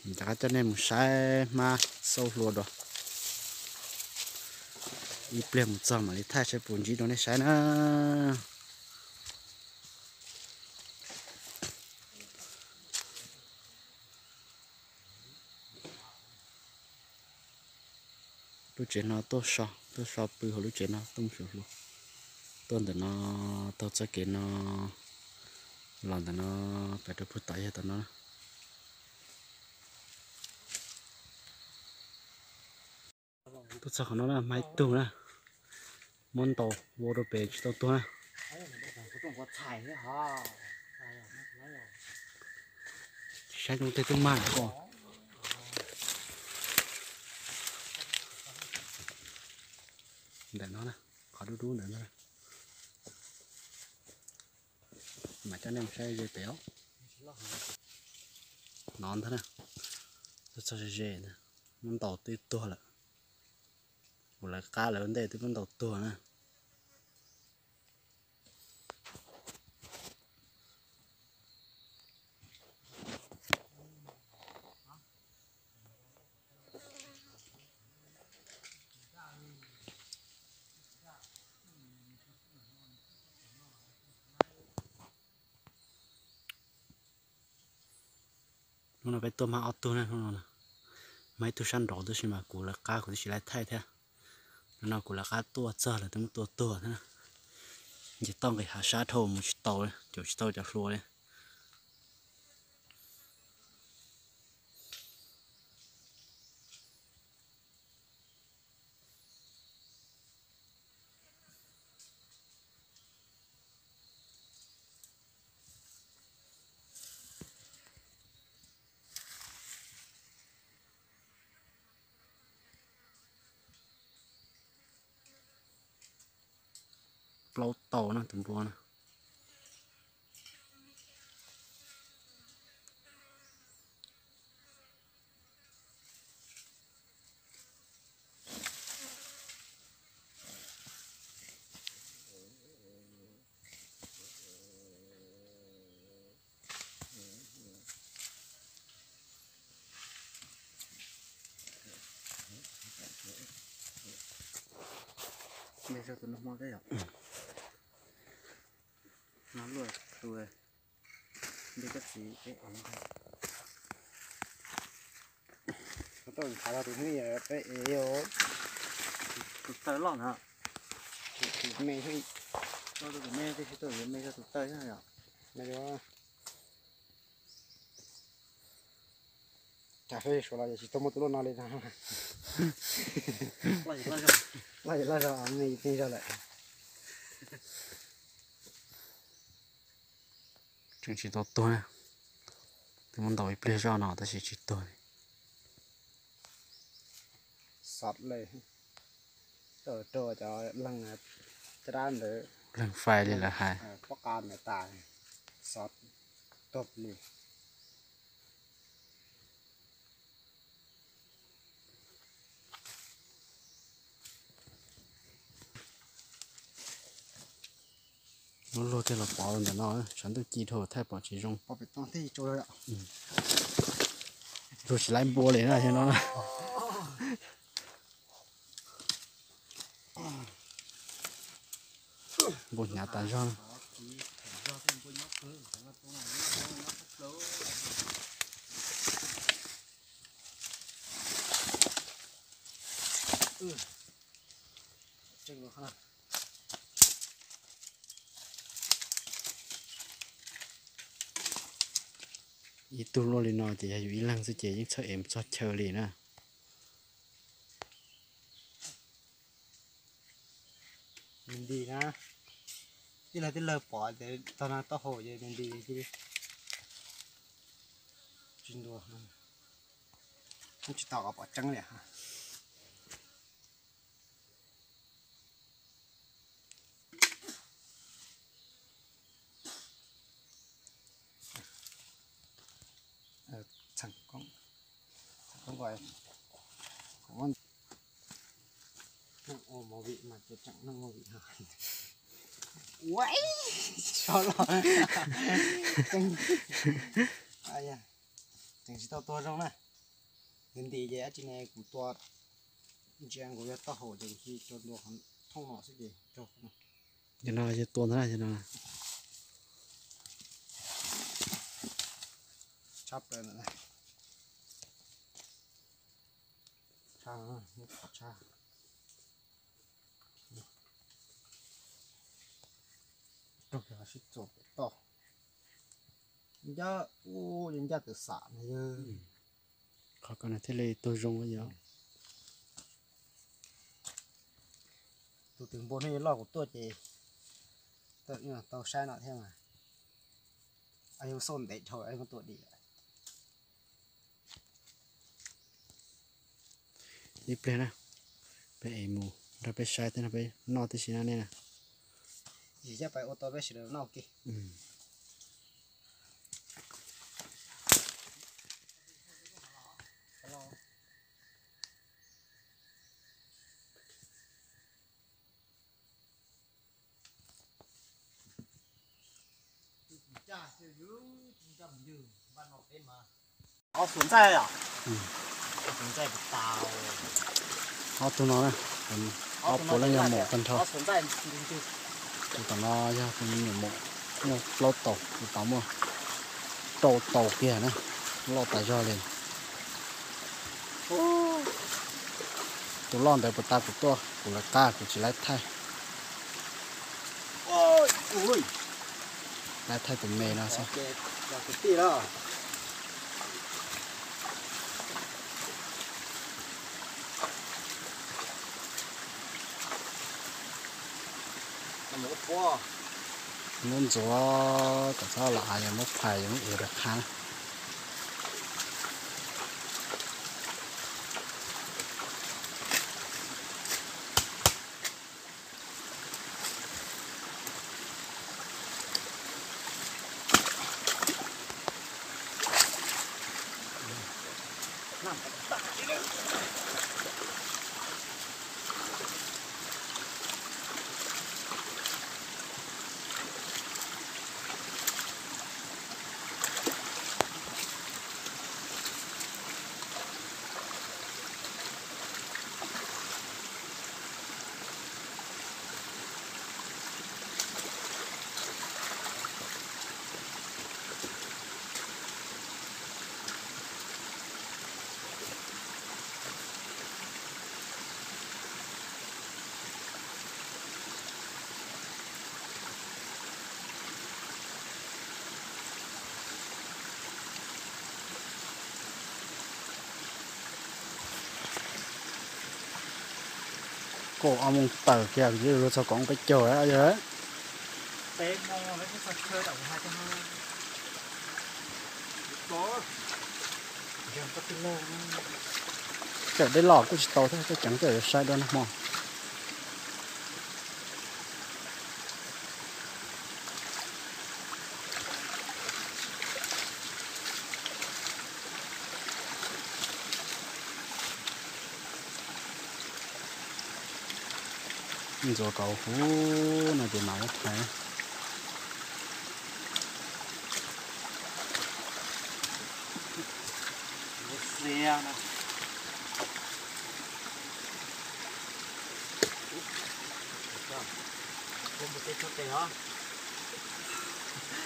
Rov qab coj nej mus saib hmab xauj hlua dua. Ib pliag mus txog mam li thaij saib puas ntsib rau nej saib na. Lub tsev no tuaj so, tuaj so pw hauv lub tsev no tuaj mus xauj hlua. Tuaj ntawm no, taug txoj kev no los ntawm no, pem rau puag tom yog tom no. Tuaj txog qhov no na, hmab ib tug na, muab ntaus ua rau pem tsis tau tuag na. Saib coob tej tub mag os. Ntawm no na, qhov dub dub ntawm no. Mam coj nej mus saib ze pem os. No ntag na, tuaj txog ze ze, muab ntaus twb tuag lawm. Kuv lawv qab lawv ntej twb muab ntaus tuag na. Hnub no peb tuaj hmab ob tug na, hnub no hmab ib tug sab nraud tab sis mas kuv lawv qab kuv twb tsis laiv thaij thiab. Hnub no kuv lawv qab tuaj txog lawv twb muab tua tuag thiab na. Nce toj nqis hav sab dhau mus tsis tau li, caum tsis tau cov hlua li. Plaub tau na tus npua na. Npe zog tus no hmo thiab yom? No luaj tus npe koj txiv peb ev ntag. Tau thav los tus hnub peb ev tus taw loj na. Tus me, tus me tib si tus me yog tus taw yom. Cas sab suav los tsis tau muaj tus luaj no li no. Loj loj zog me peb zog lawm. Tseem tsis tau tuag na. Twb muab ntaus ib pliag zoj no tab sis tsis tuag li. Xov le, tawm rau cov leeg caj dab ntawd, leeg fais li lawv hais, pob qa ntawd tas, xov tuag li. Lub luag tej los pov ntawm no, tshav ntuj ci dhau thaij pom tsis zoo. Luag tsis laib npua li na no. Npua hnyav tas zog. Ib tug luaj li no ces yog yus ib leeg xwb ces yeej txhawj ev txog chaw li na. Me nti na, tij laug tij laug pom ces tog no taub hau ces me nti tsis ntua, tsis tau kom pom tseeb li. Ua, tsis tau tuag zoo na. Nws ntim ces dab tsi ne kuv tua ntsia nkaus yog taub hau ces kuv cia rau ntua thooj no xwb ces raug. Ces no yog tua ntag na, ces no tshab plaws ntawm na. Tshab, tshab. Raug kiag qhov sib txuas pem toj. Ncaj ub, ncaj twm xam no yog. Qhov ko thiaj li tuag zoo yog. Tus twg npua hnub loj kuv tuaj ces tau saib no thiab mas. Yus xauj ntev dhau muab tua dim lawm. Ib pliag na, peb ev mus nrog peb saib thiab nrog peb noj tib si na nej na. Yog peb ua tau peb sawv daws noj kiag. Ob tug no, ob puav leej yog maum tag nrho. Tus tom no yog tus me nyuam maum, muaj plaub taus, tus tom muaj rau taus kiag na, loj tas zog li. Tus loj ntawd puas tas kuv tuaj kuv lawv qab kuv tsis laib thaij. Laib thaij tus me no xwb. Muab ntxuav kom txhob los av, yog muab phais yog muab ev rau qhab. Kaum ob moos tawm kiag kuv twb luag txog kaum ob peb caug lawm. Txawm dej loj kuj tsis tau thiab, tej ceev tej yuav saib dua nag hmo. Ntxuav kauv huv no ces mam muab phais.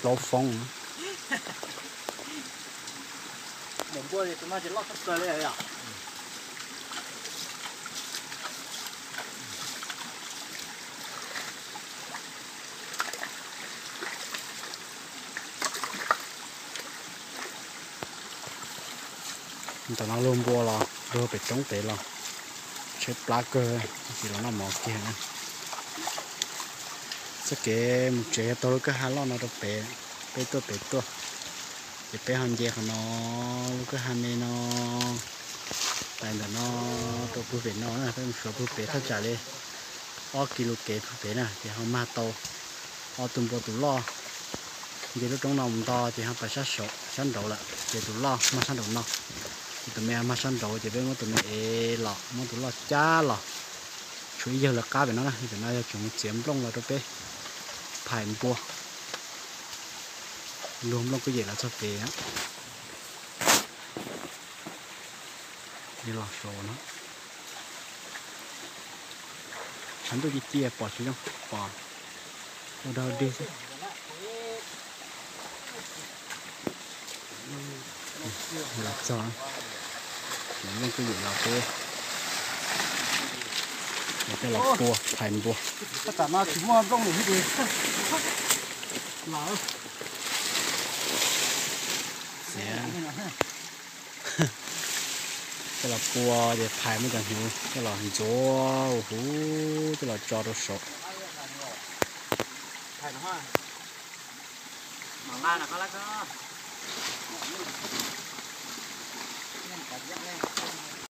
Plaub foob. Mus npua tus no ces loj tshaj plaws li yom. Ntawm no luag npua los luag pem roob pem los, tshaib plab kawg, tab sis los noj mov kiag na. Txoj kev mus tsev yog taug lub kwj ha loj no rau pem, peb tuaj pem tuaj, ces peb ho nce qhov no lub kwj ha me no. Tais ntawm no rau pug pem no na, peb mus suav pug pem thaj tsam li ob kis lus kev pug pem na, ces ho mag tau ob tug npua tus loj. Nce lub roob no mus nto ces ho pais sab saum sab nraud lawm, ces tus loj mag sab nraum no, ces tus me ho mag sab nraud, ces peb muab tus me ev los, muab tus loj cab los. Tshuav ib yawg lawv qab pem no na, pem no yog tseem mus txiav nplooj los rau peb phais npua, luag nplooj kuj yem los txog pem. Los saud no, tshav ntuj ciaj ciaj pom tsis zoo, pom ua dog dig xwb. Los txog, leej twg yuav los peb, coj los pua phais npua. Tam no tsis muaj nplooj li thiab. Coj los pua ces phais muab cov hnyuv coj los ntxuav huv, coj los tso rau saum.